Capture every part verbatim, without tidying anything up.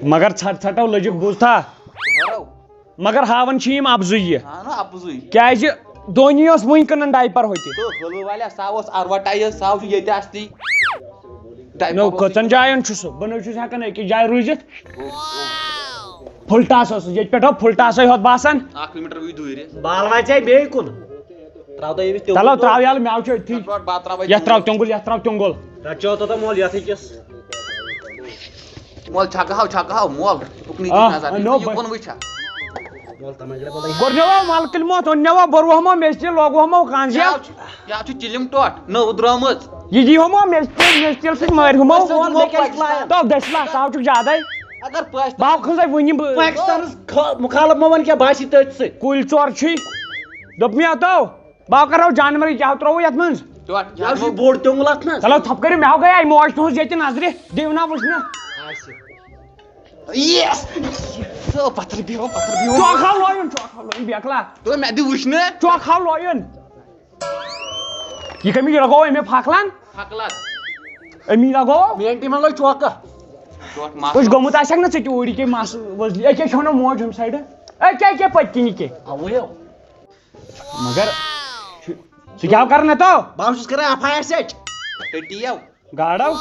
مگر ژھٹ ژھٹو لٔجِکھ، بوٗزتھا؟ مگر ہاوان چھِ یِم اَپزُے یہِ۔ اَہنُو، اَپزُے۔ کیٛازِ؟ دونی اوس وٕنۍ کٕنان ڈایپر ہوٚتہِ۔ تہٕ حلوٕ والیا، سا اوس ایڈورٹایز، سا چھُ ییٚتہِ اَصلی۔ ڈایپر نو، اوس کٔژَن یہِ۔ جاین چھُ سُہ؟ بہٕ نہ چھُس ہٮ۪کان أکِس جایہِ روٗزِتھ۔ پھُلٹاس اوسُس، ییٚتہِ پٮ۪ٹھ اوس پھُلٹاسَے ہوت باسان۔ اَکھ کِلوٗمیٖٹر وٕے دوٗرِ۔ بال واتہِ بیٚیہِ کُن۔ ترٛاو تہٕ ییٚمِس تیوٚنٛگُل چلو، ترٛاو یَلہٕ، مےٚ وٕچھو أتھی۔ تَتھ پٮ۪ٹھ بَتہٕ ترٛاوَے یَتھ ترٛاو تیوٚنٛگُل، یَتھ ترٛاو تیوٚنٛگُل۔ رَچو تہٕ تہٕ مول یَتھ أکِس۔ مول چھَکہٕ ہاو، چھَکہٕ ہاو، مول۔ تُکنٕے آ، دِ نظر، آ، نو، یہِ بہٕ کُن وٕچھا۔ مول تَمَے جلہٕ بَلَے۔ گۄڈٕ نِوو مَلکٕلۍ موت، وۄنۍ نِوو بروہمو، میٚژِ لوگوہمو کانٛزِ۔ یہِ حظ چھُ، یہِ حظ چھُ چِلِم ٹوٹھ، نٔو درٛامٕژ۔ یہِ دی ہُمو میٚژِ تیٖل، میٚژِ تیٖل سۭتۍ مٲرۍ ہُمو۔ مول مےٚ کیٛاہ چھُ لایان؟ تو دٔسۍ لاس، تاو چھُکھ زیادَے۔ اگر پٲکِستان، بہٕ ہاو کھنٛزے وٕنہِ بہٕ۔ پٲکِستانَس خٲ-، مُخالف مہ وَن کینٛہہ، بہٕ آسی تٔتھۍ سۭتۍ۔ کُلۍ ژور چھُے۔ دوٚپ مےٚ تو۔ بہٕ ہا کرو جانورٕے، کیٛاہ ترٛووُ یَتھ منٛز؟ ٹوٹھ، یہِ حظ چھُ بوٚڑ تیوٚنٛگُل اَتھ منٛز۔ چلو ژھۄپہٕ کٔرِو، مےٚ ہاو گٔیے موج تُہٕنٛز ییٚتہِ نظرِ، دِیِو نا وٕچھنہٕ۔ آسہِ۔ Yes! So، پتھر بیٚہو، پتھر بیٚہو۔ چوکھ ہاو لویُن، چوکھ ہاو لویُن، بیکلا۔ تو مےٚ دِ وٕچھنہٕ۔ چوکھ ہاو لویُن۔ یہِ کٔمِس لگوو أمۍ پھکلن؟ پھکلن۔ أمی لگوو۔ میٛٲنۍ ٹیٖمن لوگ چوکہٕ۔ ٹوٹھ مَس۔ وٕچھ، گوٚمُت آسٮ۪کھ نہ ژٕ تہِ اوٗرۍ کہِ مَس وۄزلی۔ أکے چھو نہ موج ہُمہِ سایڈٕ۔ أکے، أکے پٔتۍ کِنی کہِ۔ اَوَے ہو۔ مگر ژٕ کیٛاہ کران تو؟ بہٕ حظ چھُس کران ایف آی آر سیٹ۔ ٹٔٹی یو۔ گاڈو۔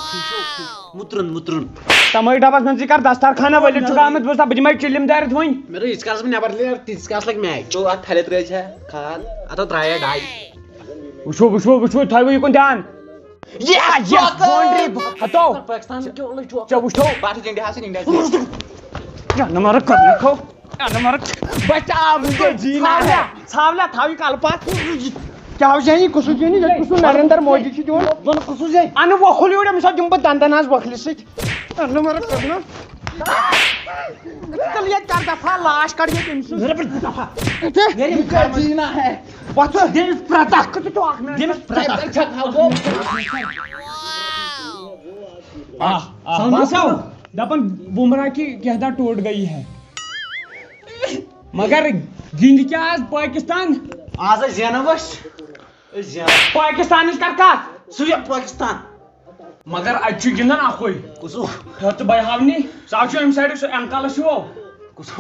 مُترُن، مُترُن۔ تمے ڈبس منٛز ژٕ کر دسترخانہ ؤلِتھ چھُکھ آمُت، بوٗزتھا، بہٕ دِمے چِلِم دٲرِتھ وۄنۍ۔ مےٚ دوٚپ، ییٖتِس کالس بہٕ نٮ۪بر نیرٕ، تیٖتِس کالس لگہِ میچ۔ تو اتھ تھلہِ ترٲے چھا کھاد؟ اتھ ہا ترٛایے ڈاے۔ وٕچھو، وٕچھو، وٕچھو، تھٲیِو یہِ کُن دھیان۔ Yes! Yes! Boundary! ہتو۔ پاکستان کیوں لٔج چوک؟ ژےٚ وٕچھو۔ بہٕ ہسا انڈیا سۭتۍ۔ کیٛاہ نمبر کٔرنہٕ کھو؟ کیٛاہ نمبر؟ بچاو، مجھے جینا ہے۔ ژھاولیا، ژھاولیا، تھاو یہِ کلہٕ پتھ۔ کیٛاہ وٕچھان یہِ؟ کُس چھُ یہِ؟ یہِ کُس چھُ؟ نریندر مودی چھُ دیُن۔ وَن کُس چھُ یہِ؟ انہٕ وۄکھُل یورٕ، أمِس ہا دِمہٕ بہٕ دندن آز وۄکھلِس سۭتۍ۔ کیٛاہ نمبر کٔرنہٕ؟ تیٚلہِ ییٚتہِ کر دفعہ، لاش کڑ ییٚتہِ أمۍ سٕنٛز۔ نریندر دفعہ۔ مجھے جینا ہے۔ وۄتھ ژٕ۔ دٔمِس پرٛتاہ۔ ژٕ تہِ چھُکھ اکھ نفر۔ دٔمِس پرٛتاہ۔ آہ، آہ، سلمان باسو، صٲب۔ دپان بُمراہ کی کہدا ٹوٹ گئی ہے۔ مگر گِنٛدِ کیٛاہ آز پٲکِستان؟ آز أسۍ زینو أسۍ۔ أسۍ زینو۔ پٲکِستانٕچ کر کتھ؟ سُہ یہِ پٲکِستان۔ مگر اتہِ چھُ گِنٛدان اکُے۔ کُسُ؟ ہیوٚر تہٕ بہٕ ہاونہِ۔ سُہ چھُ امہِ سایڈُک، سُہ امہِ کلس ہیوٗ۔ کُسُ؟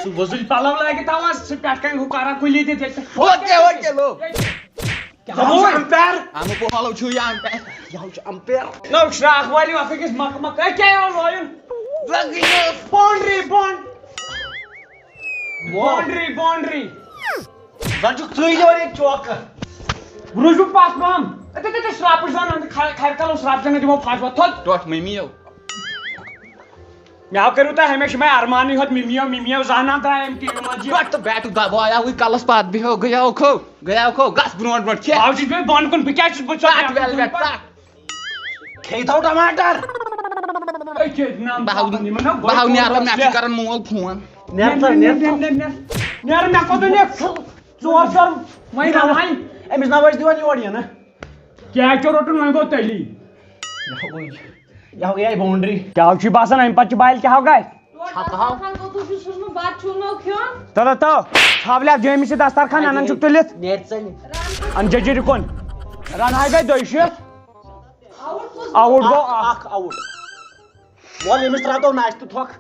سُہ وۄزٕلۍ پلو لٲگِتھ تھاوان، سُہ پٮ۪ٹھ کنہِ ہُہ کران کُلہِ تہِ، تہِ۔ اوکے، اوکے، لو۔ کیٛاہ ہو چھُ امپیر؟ اَنُکھ بہٕ ہالو چھُ یہِ امپیر۔ یہِ ہو چھُ امپیر۔ نو شراکھ والِو اکھ أکِس مکہٕ مکہٕ۔ ہے، کیٛاہ یہِ اوس لایُن؟ لگہٕ یہِ۔ Boundary, bound-, boundary, boundary. زن چھُکھ ژٕے یورٕ ییٚتہِ چوکہٕ۔ روٗزِو پتھ پہم۔ اَتہِ، اَتہِ، اَتہِ، شراپٕچ زن، اَتہِ کھر-، کھرِ کلو شراپہٕ زن دِمو پھش وۄتھ تھوٚد۔ ٹوٹھ مٔمی یو۔ مےٚ ہا کٔرِو تۄہہِ ہمیشہِ یِمے ارمانٕے ہوت، مِمیو، مِمیو، زانان درٛاے اَمہِ ٹی وی منٛز یہِ۔ بٹ تہٕ بیٹُک دبایا وٕے کلس پتھ، بیٚہو، گٔیاو کھو، گٔیاو کھو، گژھ برونٛٹھ برونٛٹھ، کھےٚ۔ باوجی، مےٚ بۄن کُن، بہٕ کیٛازِ چھُس، بہٕ چھُس تتھ ویل ویٹ، تتھ۔ کھیٚیہِ تھاو ٹماٹر۔ أکے نام بہٕ ہاو، یِمن نا بہٕ ہاو نیرو، مےٚ چھُ کران مول فون۔ نیر سا، نیر سا۔ نیر، نیر، نیر۔ نیر، مےٚ کوٚت نیکھ؟ ژور ساس وۄنۍ رنہٕ ہاے۔ أمِس نا ٲسۍ دِوان یور یِنہٕ۔ کیٛاہ چھُ روٚٹُن، وۄنۍ گوٚو تیٚلی۔ یہِ ہو گٔیے، یہِ ہو گٔیے باونڈری۔ کیٛاہ چھُے باسان، اَمہِ پتہٕ چھُ بالہِ کیٛاہ ہو گژھِ؟ چھکہٕ ہاو۔ دسترخوان کوٚت چھُ سوٗزمُت؟ بَتہٕ چھُو نہٕ کھیوٚن؟ تَلہٕ تو، ژھاو لیا جٲمِس چھِ دسترخوان اَنان چھُکھ تُلِتھ۔ نیرِ ژَلہِ۔ اَن جٔجِرِ کُن۔ رَن ہاے گٔے دۄیہِ شیٖتھ۔ آوُٹ کُس؟ آوُٹ گوٚو اکھ۔ اکھ آوُٹ۔ وَل ییٚمِس ترٛاو تو ناشتہٕ تھۄکھ۔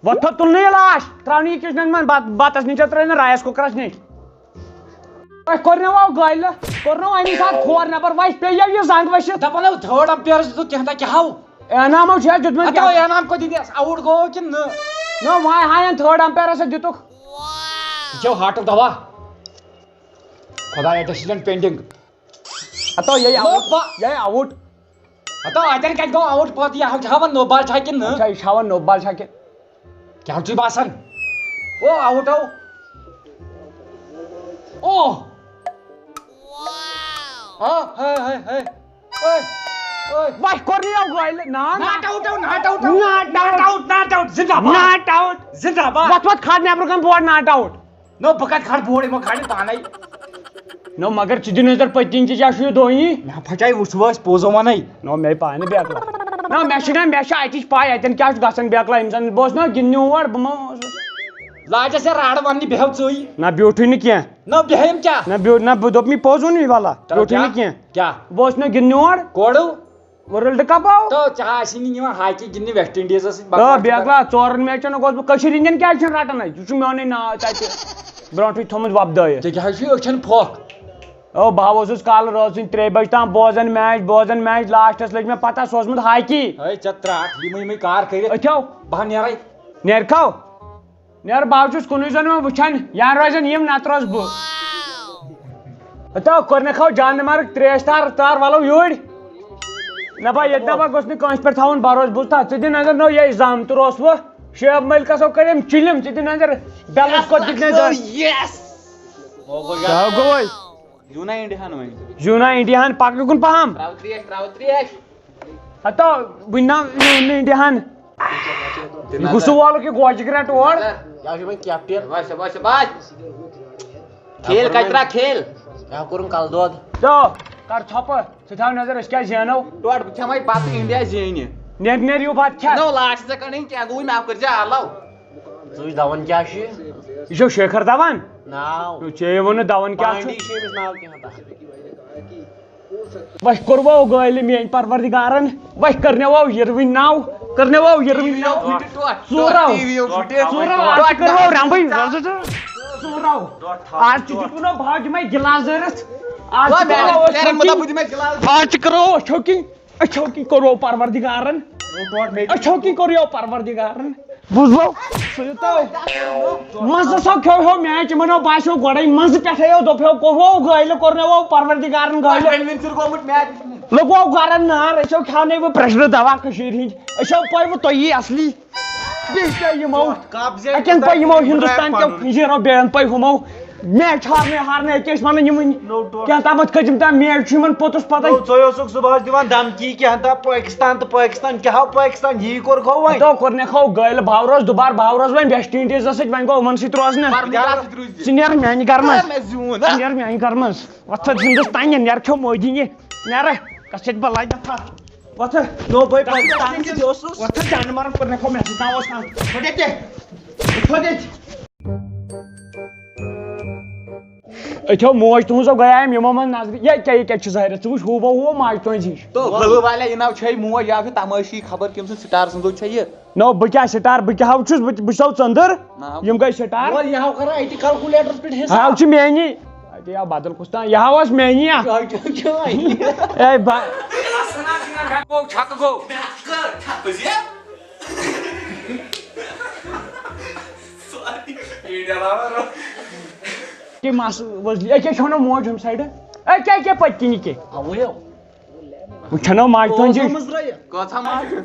وۄتھ تھوٚد تُلنہٕ یہِ لاش، ترٛاونہٕ یہِ کِچنَس منٛز، بَت-، بَتَس نِش ترٛٲوِتھ رایِس کُکرَس نِش۔ تۄہہِ کوٚرنو آو گٲلۍ، کوٚرنو اَمی ساتہٕ کھور نٮ۪بر، وَتہِ پیٚیو یہِ زنٛگ ؤسِتھ۔ دَپان ٲو تھٲڈ امپیرَس دیُتُکھ کینٛہہ تام کیٛاہ ہاو؟ انعامو چھُ اَسہِ دیُتمُت ہتو کینٛہہ۔ انعام کوٚت دِتِس؟ آوُٹ گوٚو کِنہٕ نہٕ؟ نو، وۄنۍ ہاین تھٲڈ امپیرَس سۭتۍ دیُتُکھ۔ یہِ چھو ہاٹُک دوا۔ خۄدایا، decision pending۔ ہتو، یہِ نو آوُٹ، با-، یہِ آوُٹ۔ ہتو، اتٮ۪ن کتہِ گوٚو آوُٹ پتہٕ؟ یہِ ہاو-، ہاوان نوٚو بال چھا کِنہٕ نہٕ؟ اچھا، یہِ چھُ ہاوان نوٚو بال چھا کِنہٕ؟ کیٛاہ چھُے باسان؟ او، آوُٹ آو۔ او۔ آ، ہے، ہے، ہے۔ اوے، اوے۔ وۄنۍ کوٚر نہٕ یَو گولہِ۔ نا، نا۔ Not out آو، not out آو۔ Not out۔ Not out، not out۔ زِنٛدہ باد۔ Not out۔ زِنٛدہ باد۔ وۄتھ، وۄتھ، کھار نٮ۪برٕ کَنہِ بورڈ not out۔ نو، بہٕ کَتہِ کھارٕ بورڈ؟ یِمو کھارِ پانَے۔ نو، مگر ژٕ دِ نظر پٔتۍ کِنۍ تہِ کیٛاہ چھُ یہِ دۄنی۔ مےٚ پھچاے، وٕچھ وۄنۍ أسۍ پوٚز وَنَے۔ نو، مےٚ پانہٕ بیکلا۔ نہ، مےٚ چھِ نہ، مےٚ چھِ اَتِچ پَے، اَتٮ۪ن کیٛاہ چھُ گژھان بیکلا۔ أمۍ زَن بہٕ اوسُس نہ گِنٛدنہِ اور، بہٕ ما اوسُس۔ لاجَس ہے راڈٕ وَننہِ، بیٚہو ژٕے۔ نہ، بیوٗٹھٕے نہٕ کینٛہہ۔ نہ، بیٚہم کیٛاہ؟ نہ، بیوٗ-، نہ، بہٕ دوٚپ مےٚ پوٚز ووٚنُے وَلا۔ چلو، بیوٗٹھٕے کیٛاہ؟ نہٕ کینٛہہ۔ کیٛاہ؟ بہٕ اوسُس نہ گِنٛدنہِ اور۔ کورُو؟ ورلڈ کپ آو۔ تو ژےٚ آسی نہٕ یِوان ہاکی گِنٛدنہِ ویسٹ انڈیزس سۭتۍ، آ، بکواس بیٚیہِ کران۔ اکھ ژورن میچن گوس بہٕ کٔشیٖرِ ہِنٛدٮ۪ن کیٛازِ چھِنہٕ رٹان اَتہِ؟ یہِ چھُ میونُے ناو تَتہِ برونٛٹھٕے تھوٚمُت وۄپدٲیِتھ۔ ژےٚ کیٛاہ حظ چھُے أچھن پھۄکھ؟ او، بہٕ ہا اوسُس کالہٕ رٲژ سٕنٛدۍ ترٛیٚیہِ بجہِ تام بوزان میچ، بوزان میچ، لاسٹس لٔج مےٚ پتہ سُہ اوسمُت ہاکی۔ ہے، ژےٚ ترٛٹھ یِمے یِمے کار کٔرِتھ۔ أتھیو۔ بہٕ ہا نیرے۔ نیرکھو۔ نیر بہٕ چھُس کُنُے زوٚن وۄنۍ وٕچھان، یا روزن یِم نتہٕ روزٕ بہٕ۔ ہتو کوٚر مےٚ کھو جان مارٕک ترٛیش تار تار ولو یوٗرۍ۔ نہ با ییٚتہِ نہ با گوٚژھ نہٕ کٲنٛسہِ پٮ۪ٹھ تھاوُن بروسہٕ۔ بوٗزتھا، ژٕ دِ نظر نو یہِ زامتُر اوس وۄنۍ شعیب ملکس ہو کٔرِم چِلِم، ژٕ دِ نظر بیلنس کوٚت دِتھ نظر۔ کیٛاہ گوٚوے؟ زیوٗنا انڈیاہن وۄنۍ۔ زیوٗنا انڈیاہن پکنہٕ کُن پہم۔ ترٛاو ترٛیش، ترٛاو ترٛیش۔ ہتو، وٕنہِ نا زیوٗن نہٕ انڈیاہن۔ یہِ گوٚو سُہ وولُک یہِ گوجہِ گرٛٮ۪ٹ اور۔ کیٛاہ چھُ وۄنۍ کیپٹین؟ شاباش، شاباش، شاباش۔ کھیل کتہِ ترٛا کھیل؟ کیٛاہ کوٚرُن کلہٕ دود؟ تو، کر ژھۄپہٕ، ژٕ تھاو نظر أسۍ کیٛاہ زینو۔ ٹوٹھ بہٕ کھٮ۪مے بتہٕ انڈیا زینہِ۔ نیر، نیر یوٗ بتہٕ کھٮ۪تھ۔ نو لاسٹ سیکنڈ کیٛاہ گوٚوُے مےٚ کر ژےٚ آلو۔ ژٕ وٕچھ دون کیٛاہ چھُ یہِ؟ یہِ چھُ شیکھر دون۔ ناو۔ ژےٚ ووٚن نہٕ دون کیٛاہ چھُ۔ پانڈی چھُ أمِس ناو کینٛہہ تہٕ۔ وۄنۍ کوٚروو گٲلہِ میٲنۍ پروردگارن، وۄنۍ کٔرنیوو یِروٕنۍ ناو، کٔرنیوو یِروٕنۍ ناو۔ ٹوٹھ، ٹوٹھ، ژوٗراو۔ ٹی وی یُک فُٹیج۔ ژوٗراو، آز تہِ کٔرٕوو رمبٕے۔ ژوٗراو۔ آز تہِ دیُتمو بہٕ دِمے گِلاس دٲرِتھ۔ آز تہِ کٔرٕوو أسۍ مطلب، بہٕ دِمے گِلاس۔ آز تہِ کٔرٕوو أسۍ چھوکِنۍ۔ أچھو کی کوٚروو پروردگارن۔ أچھو کی کوٚریو پروردگارن۔ بوٗزوو؟ سُہ یوٗتاہ منٛزٕ سا کھیوو میچ، یِمن ہو باسیو گۄڈے منٛزٕ پٮ۪ٹھے ہو دوٚپیو کوٚروو گٲلہِ، کوٚرنوو پروردگارن گٲلہِ۔ وۄنۍ وِنسر گوٚمُت میچ وٕچھنہِ۔ لوٚگوو گرن نار، أسۍ ہو کھیاونٲوٕ پرٛٮ۪شرٕ دوا کٔشیٖرِ ہٕنٛدۍ، أسۍ ہو پویوٕ تۄہی اصلی۔ بیٚیہِ کیٛاہ یِمو؟ کپ زینہِ اَتٮ۪ن پَے یِمو ہِندُستان کیو پھِنجیرو بیٚیَن پَے ہُمو میچ ہارنَے ہارنَے، أکیٛاہ چھِ وَنان یِمَن؟ نو ٹوٹھ۔ کینٛہہ تامَتھ کھٔتۍ یِم تام میچ چھُ یِمَن پوٚتُس پَتَے۔ نو، ژٕ اوسُکھ صُبحَس دِوان دھمکی کینٛہہ تام پٲکِستان تہٕ پٲکِستان، کیٛاہ ہو پٲکِستان یی کوٚر گوٚو وۄنۍ؟ ہَتو کوٚر مےٚ کھو گٲلۍ، بہٕ ہاو روزٕ دُبارٕ، بہٕ ہاو روزٕ وۄنۍ ویسٹ اِنڈیٖزَس سۭتۍ، وۄنۍ گوٚو یِمَن سۭتۍ روزنہٕ۔ پَرنہٕ ژٕ نیرَکھ، ژٕ روزِ۔ ژٕ نیر میٛانہِ گَرٕ منٛز۔ مےٚ زیوٗن۔ ژٕ نیر میٛانہِ گَرٕ منٛز۔ وۄتھ ژٕ ہِندُستانہِ، نیر کھیو مودی یہِ۔ نیر، کَس چھِ بَلاے دَفعہ۔ وۄتھ۔ نو بھائی، پاکستان کہِ اوسُس۔ وۄتھ جانہٕ مارن کوٚر مےٚ کھو مےٚ سۭتۍ ناو اوس کانٛہہ۔ وۄتھ ییٚتہِ۔ وۄتھ ییٚتہِ۔ أتھیو موج تُہنٛز گٔیایم یِمو منٛز نظرِ۔ یہِ کیٛاہ، یہِ کیٛاہ چھُ ظٲہِر؟ ژٕ وٕچھ ہوٗ بہ ہوٗ ماجہِ تُہنٛزِ ہِش۔ تو بھلہٕ والیا، یہِ ناو چھے موج، یا چھُ تمٲشی خبر کٔمۍ سٕنٛز سٹار سٕنٛز چھے یہِ؟ نو، بہٕ کیٛاہ سٹار؟ بہٕ کیٛاہ ہاو چھُس؟ بہٕ، بہٕ چھُسو ژٔندٕر؟ نہ۔ یِم گٔے سٹار۔ اور یہِ ہاو کران أتی کلکولیٹرس پٮ۪ٹھ حساب۔ ہاو چھِ میٛانی۔ اَتہِ آو بدل کُس تام۔ یہِ ہاو ٲس میٛانی اکھ۔ یہِ ہاو چھُ کھٮ۪وان۔ اے با-، گوٚو، چھکہٕ گوٚو۔ کہِ مس وزلی۔ اے کیٛاہ چھِ ونان موج ہُمہِ سایڈٕ؟ اے کیٛاہ، کیٛاہ پٔتۍ کِنی کیٛاہ؟ اوے۔ وۄنۍ چھَنو ماجہِ تُہنٛزِ۔ کۭژاہ ماجہِ؟